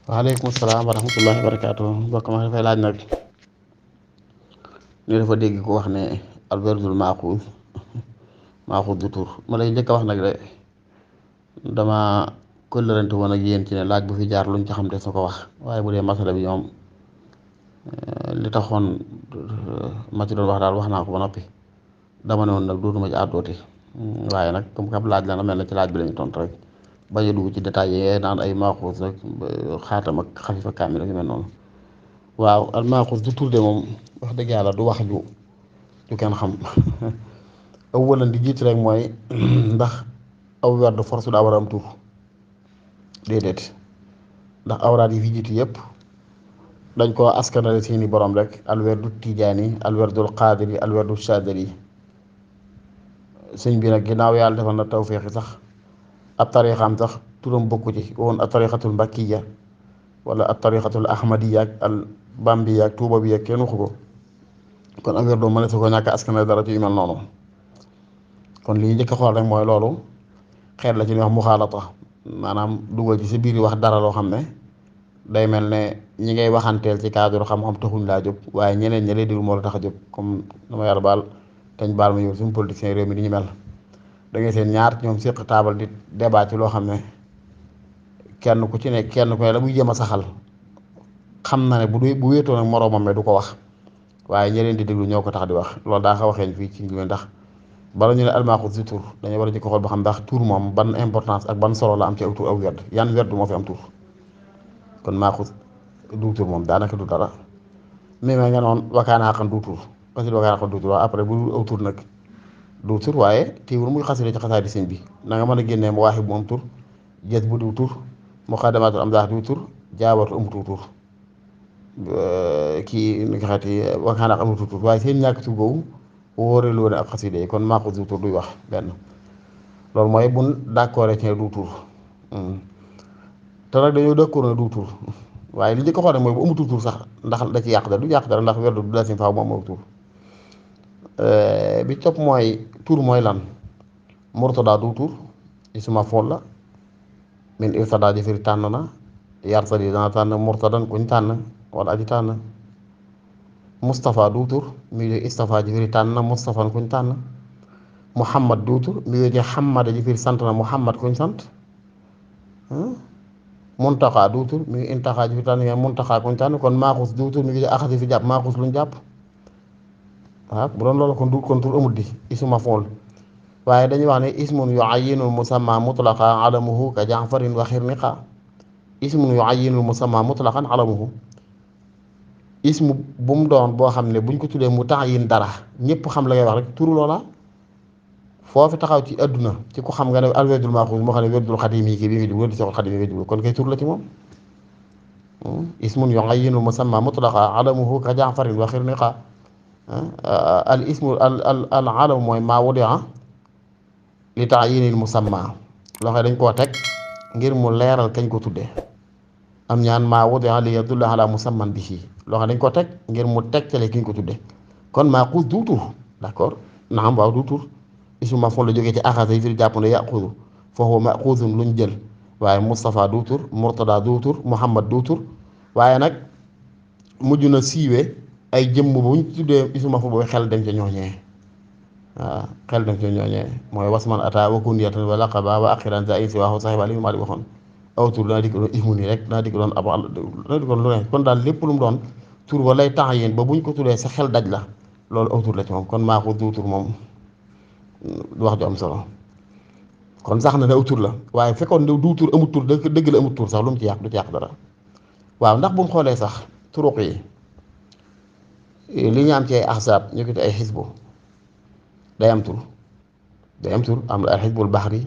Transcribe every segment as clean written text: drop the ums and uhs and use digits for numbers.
waaleykum salaam wa rahmatullahi wa barakaatu mbokk ma dafay laaj nag ñu dafa dégg ko wax ne alwerdul maaxuus du tur ma lay njëkk a wax nag de dama këllërante woon ak yéen ci ne laaj bu fi jaar luñ ci xam te su ko wax waaye bu dee masala bi ñoom li taxoon ma ci doon wax daal wax naa ko ba noppi dama ne woon nag dootuma ci àddooti waaye nag comme que laaj la na mel na ci laaj bi lañu tontu rek bañ a dugg ci détails yi naan ay maaxuus rek xaatam ak xafifa kaamil ak yu mel noonu waaw al maaxuus du tur de moom wax dëgg yàlla du wax ju kenn xam awalan di jiitu rek mooy ndax aw werd force daa war a am tur déedéet ndax awraat yi fi jiitu yëpp dañ koo askanale seeni borom rek alwerdu tijaani alwerdul qaadiri alwerdu chadili sëñ bi nag ginnaaw yàlla defal na tawféexi sax ab tarixam sax turam bokku ci woon ab tarixatul mbakkiya wala ab tarixatul ahmadiya ak al bambiya ak tuuba bi ak kenn waxu ko kon am werdu ma ne su ko ñàkk askanale dara ci yu mel noonu kon li ñu njëkk a xool rek mooy loolu xeet la ci ñuy wax muxaalata maanaam dugal ci sa biir yi wax dara loo xam ne day mel ne ñi ngay waxanteel ci cadre xam-xam taxuñ laa jóg waaye ñeneen ña lay déglu moo la tax a jóg comme dama yàlla baal teñ baal ma ñëw suñu politiciens réew mi di ñu mel da ngay seen ñaar ñoom séq taabal di débat ci loo xam ne kenn ku ci ne kenn ku ne la muy jëm a saxal xam na ne bu wéetoo nag moroomam me du ko wax waaye ñeneen di déglu ñoo ko tax di wax loolu daa xaw a xeeñ fii ci ñu ndax bala ñu ne almaaxus si tur dañu war a jëkk xool ba xam ndax tur moom ban importance ak ban solo la am ci aw tur aw werd yan werd moo fi am tur kon maaxus du tur moom daanaka du dara mais ma nga noon wakaana xaqan du tur xasit wakaana xaqan du tur waaye après bu aw tur nag du tur waaye téewul muy xasida ci xasaay di sëñ bi na nga mën a génnee mu waaxi bu am tur jës bu diw tur muqaddamatul am daax diw tur jaawatu amutu tur kii ni nga xati wakaana xaqan amutu tur waaye seen ñàkk tur boobu wóore loone ak xasida yi kon maaxus du tur duy wax benn loolu mooy bun d'accord ci ne du tur te nag dañoo d'accord ne du tur waaye li ñu ko xool mooy bu amutul tur sax ndax da ci yàq dara du yàq dara ndax werdu du lasim faaw mu am tur bi topp mooy tur mooy lan murtada du tur isma fool la min irtada di firi tànn na yartadi dana tànn murtadan kuñ tànn wala aji tànn Moustapha du tur mi ngi istafa ji firi tànn na Moustapha kuñ tànn Muhammad du tur mi ngi Hamada ji firi sant na Muhammad kuñ sant Muntaxa du tur mi ngi intaxa ji firi tànn ngeen Muntaxa kuñ tànn kon maaxus du tur mi ngi axasi fi jàpp maaxus luñ jàpp waaw bu doon loolu kon tur amul di isuma fool waaye dañuy wax ne ismun yuayyinul musamma mutlaqa alamuhu ka Jaafarin wa xirniqa ismun yuayyinul musamma mutlaqan alamuhu ismu bu mu doon boo xam ne buñ ko tuddee mu ta'yin dara ñëpp xam la ngay wax rek turu loola foofu taxaw ci adduna ci ku xam nga ne alwerdul maaxuus moo xam ne werdul xadim yi kii bi nga jublu werdul seexul xadim yi nga jublu kon kay tur la ci moom ismun yuayyinul musamma mutlaqa alamuhu ka Jaafarin wa xirniqa al ismu al alam mooy maa wudia li ta'yinil musamma loo xam ne dañ koo teg ngir mu leeral kañ ko tuddee am ñaan maa wudia li yadulla ala musamman bihi loo xam ne dañ ko teg ngir mu tegtale ki ñu ko tuddee kon maaxuus du tur d'accord naam waaw du tur ismu maf'ul la jógee ci axasa yi fi jàpp ne yaxudu fa huwa maxuusun luñ jël waaye Moustapha du tur Murtada du tur Muhammad du tur waaye nag mujj na siiwee ay jëmm bu ñu tuddee ismu maf'ul boobu xel dem ca ñooñee waaw xel dem ca ñooñee mooy wasman ata wa kunyatan wa laqaba wa axiran za in si waaxu saxiba li mu maa di waxoon aw tur dana dikk doon ismu nii rek dana dikk doon ab dana dikk doon lu ne kon daal lépp lu mu doon tur ba lay tax yéen ba buñ ko tuddee sa xel daj la loolu aw tur la ci moom kon maaxuus du tur moom wax ju am solo kon sax na ne aw tur la waaye fekkoon ne du tur amut tur dëgg la amut tur sax lu mu ci yàq du ci yàq dara waaw ndax buñ xoolee sax turuq yi li ñu am ci ay ahzaab ñu ko te ay xisbu day am tur am na al xisbul baxri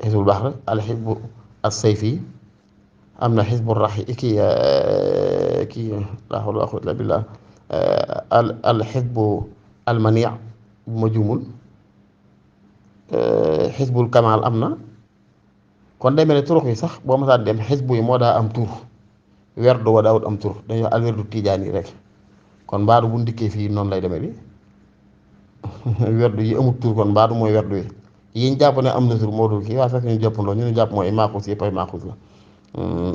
xisbul baxri al xisbu as sayfi am na xisbu raxi kii laa hawla wala quwwata illa billah al xisbu al mani bu ma juumul xisbul kamal am na kon day mel ne turuq yi sax boo masaan dem xisbu yi moo daa am tur werdu wa daawut am tur dañuy wax al werdu tijaan yi rek kon mbaadu bu ndikkee fii noonu lay demee bi werdu yi amul tur kon mbaadu mooy werdu yi yiñ jàpp ne am na tur moo dul kii waaye fekk ñu jàppandoo ñu jàpp mooy maaxuus yëpp ay maaxuus la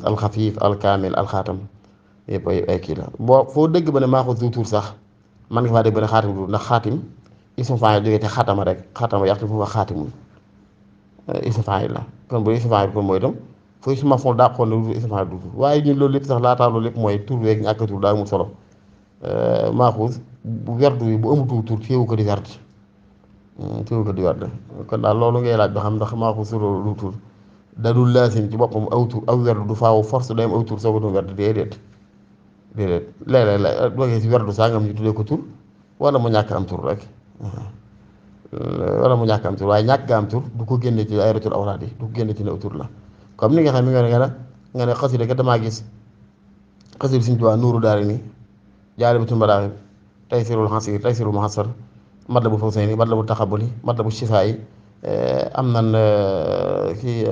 alxafiif alkaamil alxaatam yëpp ay kii la boo foo dégg ba ne maaxuus du tur sax man nga faa dégg ba ne xaatim du ndax xaatim ismu faa'il jógee te xatama rek xatama yaxtu foofu xaatimul ismu faa'il la kon bu ismu faa'il kon mooy itam foo ismu maf'uul dàqoon ne du ismu faa'il du tur waaye ñun loolu lépp sax laataa loolu lépp mooy tur weeg ñàkk tur daal mu solo maaxuus bu werdu bi bu amutul tur téewu ko di werd téewu ko di werd kon daal loolu ngay laaj ba xam ndax maaxuus solo du tur dadul laasim ci boppam aw tur aw werdu du faaw force day am aw tur soo ko doon werd déedéet déedéet léeg-léeg la doogee si werdu sangam ñu tuddee ko tur wala mu ñàkk am tur rek wala mu ñàkk am tur waaye ñàkk nga am tur du ko génne ci ay ratul awraad yi du ko génne ci ne aw tur la comme ni nga xam ne nga ne xasida kat damaa gis xasida Sëriñ Tuubaa nuuru daari ni jaalibatul maraaxib taysirul xasir taysirul muhassar matlabu fawzayni matlabu taxabuli matlabu shifaayi am nan kii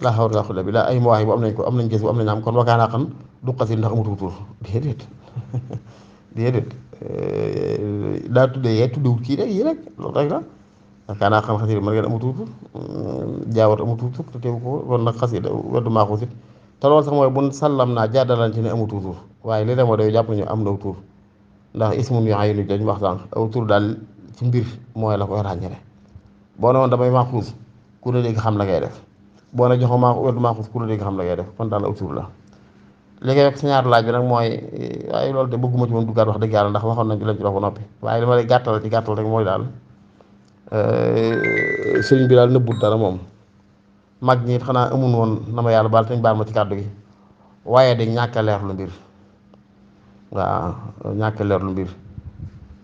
laa hawla wala quwwata billaa ay mawaahi bu am nañ ko am nañ gis bu am nañ am kon wakaanaa xam du xasida ndax amutul tur déedéet déedéet daa tuddee yee tuddewut kii rek yi rek loolu rek la wakaanaa xam xasida mën ngeen amutul tur jaawat amutul tur te teewu ko kon nag xasida weddu maaxuus it te loolu sax mooy bun sallam naa jàddalan ci ne amutul tur waaye li demoo day jàpp ñu am na tur ndax ismun yu aynu dañ wax sànq aw tur daal ci mbir mooy la koy ràññale boo ne woon damay maaxuus ku la dégg xam la ngay def boo ne joxo maa weddu maaxuus ku la dégg xam la ngay def kon daal aw tur la léegi rek sa ñaar laaj bi nag mooy waaye loolu de bëgguma ci moom duggaat wax dëgg yàlla ndax waxoon nañ ci lañ ci wax ba noppi waaye li ma lay gàttal ci gàttal rek mooy daal sëriñ bi daal nëbbut dara moom mag ñi it xanaa amun woon na ma yàlla baal te ñu baal ma ci kàddu gi waaye de ñàkk a leer lu mbir waaw ñàkk a leer lu mbir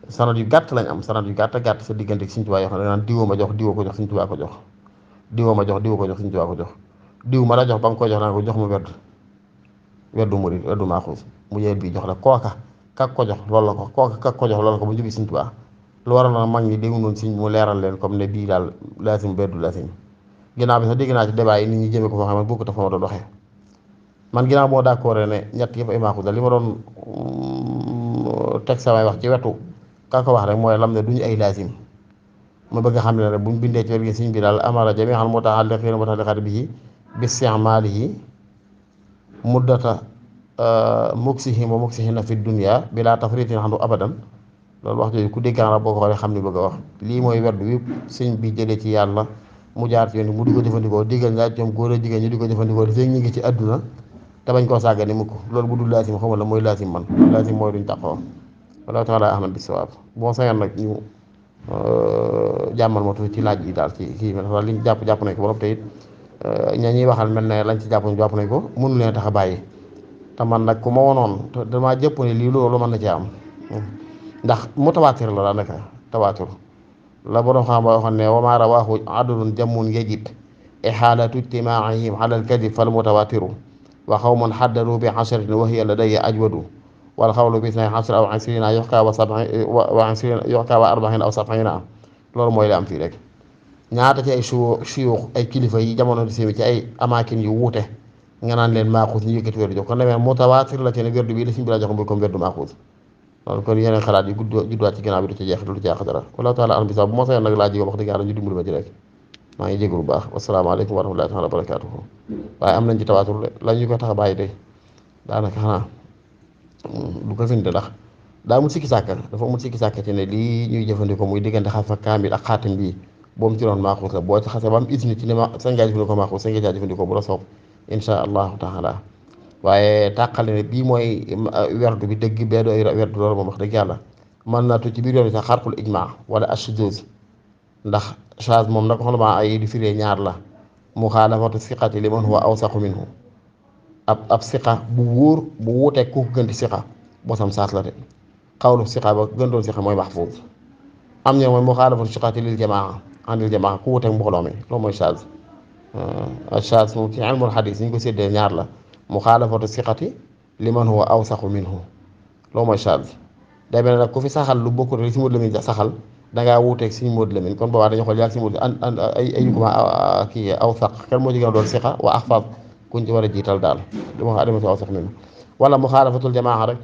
sanad yu gàtt lañ am sanad yu gàtt gàtt sa diggante ak Sëriñ Tuubaa yoo xam ne da naan diwoo ma jox diwoo ko jox Sëriñ Tuubaa ko jox diwoo ma jox diwoo ko jox Sëriñ Tuubaa ko jox diw ma la jox ba nga koy jox naan ko jox ma weddu murid weddu maaxuus mu jël bii jox la kooka kak ko jox loolu la ko kooka kak ko jox loolu la ko bu jógee Sëriñ Tuubaa lu waral na mag ñi dégg noonu si mu leeral leen comme ne bii daal laasim weddu laasim ginnaaw bi sax dégg naa ci débat yi nit ñi jëmee ko foo xam ne boo ko tax fa ma doon doxee man ginnaaw moo d'accord ne ñett yëpp ay maaxuus la li ma doon teg samay wax ci wetu ka ko wax rek mooy lam ne duñu ay laasim ma bëgg xam ne rek buñ bindee ci wér gi Sëriñ bi daal amara jami xam muta'alliqiina muta'alliqaat bihi bi isti'maalihi muddata muksihim wa muksihina fi dunya bila tafriitin anhu abadan loolu wax jooju ku dégg arab boo ko xoolee xam ni bëgg a wax lii mooy werdu wi sëñ bi jëlee ci yàlla mu jaar ci yoon mu di ko jëfandikoo diggal ñaar ñoom góor a jigéen ñu di ko jëfandikoo dafay ñu ngi ci àdduna te bañ koo sàggane mukk loolu bu dul laasim xamal la mooy laasim man laasim mooy duñ taxaw wallahu taala ahlam bi sawaab boo sañoon nag ñu jàmmal ma tuuti ci laaj yi daal ci kii dafa liñ jàpp nañ ko ba te it ña ñuy waxal mel ne lañ ci jàpp nañ ko mënu leen tax a bàyyi te man nag ku ma wonoon te damaa jëpp ne lii loolu mën na ci am ndax mutawaatir la daanaka tawaatur la borom xam ba waxoon ne wa maa rawaahu adlun jammun yajid ihaalatu ijtimaa'ihim ala al-kadib fal mutawaatiru wa qawmun haddaru bi asharatin wa hiya ladayya ajwadu wal xawlu bi isnay ashara aw ishrina yuhkaa wa sab'iina wa ishrina yuhkaa wa arba'iina aw sab'iina loolu mooy li am fii rek ñaata ci ay suyuux ay kilifa yi jamono di ci ay amaakin yu wuute nga naan leen maaxuus ñu yëkkati wérdu jox kon demee mutawaatir la ci ne wérdu bii la Sëriñ bi la jox muy comme wérdu maaxuus loolu kon yeneen xalaat yi judduwaat ci ginnaaw bi du ci jeex du ci yàq dara wallahu taala alam bi sax bu ma sayoon nag laa jigéen wax dëgg yàlla ñu dimbali ma ci rek maa ngi jégalu bu baax wasalaamaaleykum wa rahmatullahi taala wa barakaatuhu waaye am nañ ci tawaatur de la ñu ko tax a bàyyi de daanaka xanaa du ko finde ndax daa mu sikki sàkka dafa mu sikki sàkka ci ne lii ñuy jëfandikoo muy diggante xarfa kaamil ak xaatim bii boobu ci doon maaxuus la boo ci xasee ba am isni ci ne ma sañ ngaa jëfandikoo maaxuus sañ ngaa jëfandikoo bu la soob insha allahu taala waaye tàqale ne bii mooy werdu bi dëgg bee dooy werdu loolu moom wax dëgg yàlla mën naa tu ci biir yoon bi sax xarqul ijma wala ashuduz ndax chage moom nag xolma ay di firee ñaar la muxaalafatu siqati liman huwa awsaqu minhu ab siqa bu wóor bu wuuteeg ku gën di siqa bosam saas la de xawlu siqa ba gën doon siqa mooy mahfuuz am ñoo mooy muxaalafatu siqati lil jamaa andil jamaa ku wuuteeg mbooloo mi loolu mooy chage chage moom ci ilmul xadis ñu ko séddee ñaar la muxaalafatu siqati liman huwa awsaqu minhu loolu mooy chage day mel ne nag ku fi saxal lu bokkul rek si Modou Lamine saxal dangaa wuuteeg si Modou Lamine kon boobaa dañu xool yaa si Modou ay kuma kii awsaq kan moo ci gën a doon siqa wa ahfaz kuñ ci war a jiital daal du ma adamatu awsaq minhu wala muxaalafatul jamaa rek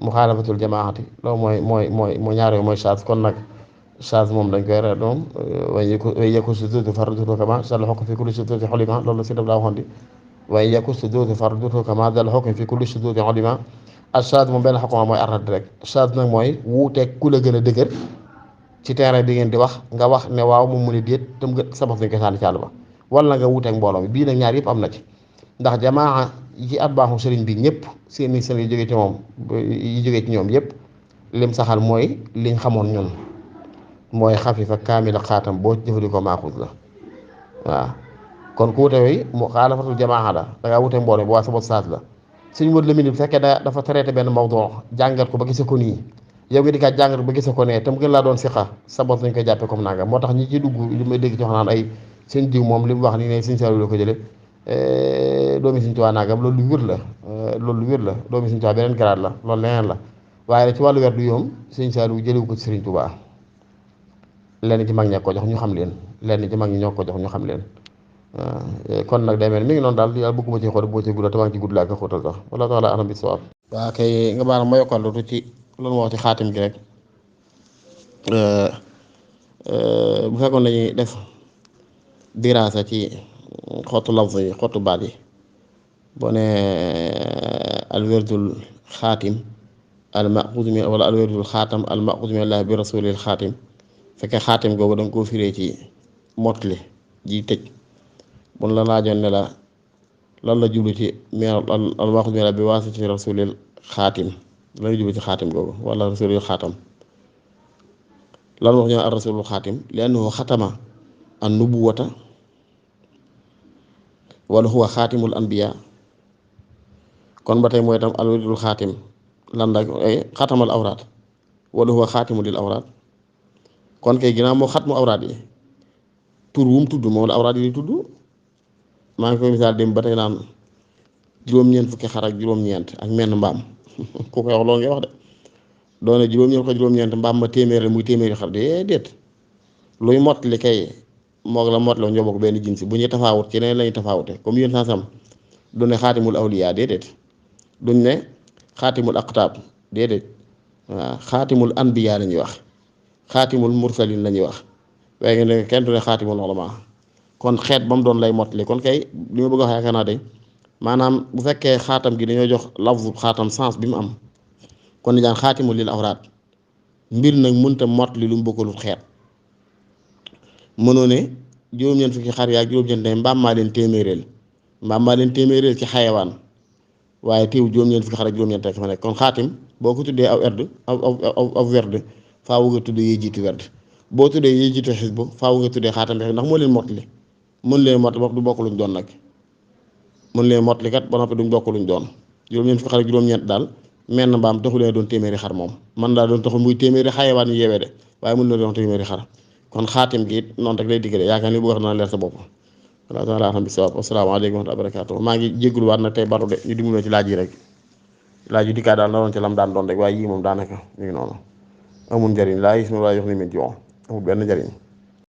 muxaalafatul jamaati loolu mooy ñaar yooyu mooy chage kon nag chaz moom dañ koy re doom way yakku su duudu fardutu kama dal xokk fi kulli suduudi xolima loolu si daf daa waxoon di way yakku su duudu fardutu kama dal xokk fi kulli suduudi xolima ak chaz moom benn xokk mooy arad rek chaz nag mooy wuuteeg ku la gën a dëgër ci terrain bi ngeen di wax nga wax ne waaw moom mu ne déet tam nga sabab dañ koy sànni ci àll ba wala nga wuuteeg mbooloo mi bii nag ñaar yëpp am na ci ndax jamaa yi at baaxu sëriñ bi ñëpp seeni sëriñ yi jógee ci moom yi jógee ci ñoom yëpp lim saxal mooy liñ xamoon ñun mooy xafifa kaamila xaatam boo jëfandikoo maaxuus la waaw kon ku wute yooyu mu xaalafatul jamaa la da ngaa wute mbooloo bu waa sa bot saas la suñ mot lamine bu fekkee dafa traité benn mawdu jàngat ko ba gise ko nii yow nga di kaa jàngat ba gise ko ne tam gën laa doon siqa sa bot nañ koy jàppee comme nanga moo tax ñi ci dugg li may dégg ci wax naan ay seen diw moom li mu wax ni ne Sëñ Saaliw la ko jële doomi Sëñ Tuubaa nangam loolu lu wér la loolu lu wér la doomi Sëñ Tuubaa beneen grade la loolu leneen la waaye nag ci wàllu wer du yoom Sëñ Saaliw jëlewu ko ci Sëriñ Tuubaa lenn ci mag ña ko jox ñu xam leen lenn ci mag ñi ñoo ko jox ñu xam leen kon nag day mel mi ngi noonu daal yàlla bëgguma ci xool boo ci gudda tamaa ci gudd laa ko xóotal sax wala taala anam bi sawab waa kay nga baal ma yokkal lu ci loolu moo wax ci xaatim gi rek bu fekkoon dañuy def diraasa ci xottu lafz yi xottu baat yi boo ne alwerdul xaatim al maxuus min wala alwerdul xaatam al maxuus min allah bi rasulil xaatim fekkee xaatim googu da nga koo firee ci mottali ji tëj bun la laajoon ne la lan la jublu ci meel al maxuus min allah bi waasiti rasulil xaatim lan la jublu ci xaatim googu wala rasulil xaatam lan wax ñu ar rasulul xaatim li annahu xatama an nubuwata wala huwa xaatimul anbiya kon ba tey mooy tam alwerdul xaatim lan la xatamal awraat wala huwa xaatimu lil awraat kon kay ginnaaw moo xatmu awraat yi tur wu mu tudd moom la awraat yi di tudd maa ngi koy misaal dem ba tey naan juróom-ñeent fukki xar ak juróom-ñeent ak menn mbaam ku koy wax loolu ngay wax de doone juróom-ñeent fukki juróom-ñeent mbaam ma téeméer muy téeméeri xar déedéet luy mottali kay moog la mottali ñoo bokk benn jinsi bu ñuy tafaawut ci leneen lañuy tafaawute comme yéen sansam du ne xaatimul awliya déedéet duñ ne xaatimul aqtaab déedéet waaw xaatimul anbiya la ñuy wax xaatimul mursalin la ñuy wax waaye nga ne kenn du ne xaatimul ulama kon xeet ba mu doon lay mottali kon kay li ma bëgg a wax yaakaar naa de maanaam bu fekkee xaatam gi dañoo jox lafzu xaatam sens bi mu am kon ni daan xaatimul lil awraat mbir nag mënta mottali lu mu bokkalul xeet mënoo ne juróom-ñeent fukki xar yaa juróom-ñeent ne mbaam maa leen téeméereel ci xayawaan waaye teew juróom-ñeent fukki xar ak juróom-ñeent rek fa nekk kon xaatim boo ko tuddee aw werd aw werd faawu nga tuddee yee jiitu werd boo tuddee yee jiitu xisbu faawu nga tuddee xaatam bi ndax moo leen mottali mën leen mottali wax du bokk luñ doon nag mën leen mottali kat ba noppi duñ bokk luñ doon juróom-ñeent fukki xar ak juróom-ñeent daal menn mbaam taxu leen doon téeméeri xar moom man daa doon taxul muy téeméeri xayawaan yu yeewee de waaye mën na doon téeméeri xar kon xaatim gi it noonu rek lay diggale yaakaar ni bu wax na leer sa bopp wala taala xam bi sawab asalaamaaleykum wa rahmatulah barakatuh maa ngi jégalu waat nag tey baru de ñu dimbali ci laaj yi rek laaj yu dikkaat daal na doon ci lam daan doon rek waaye yii moom daanaka ñu ngi noonu amul njëriñ laa gis ma laa yox ni men ci amul benn njëriñ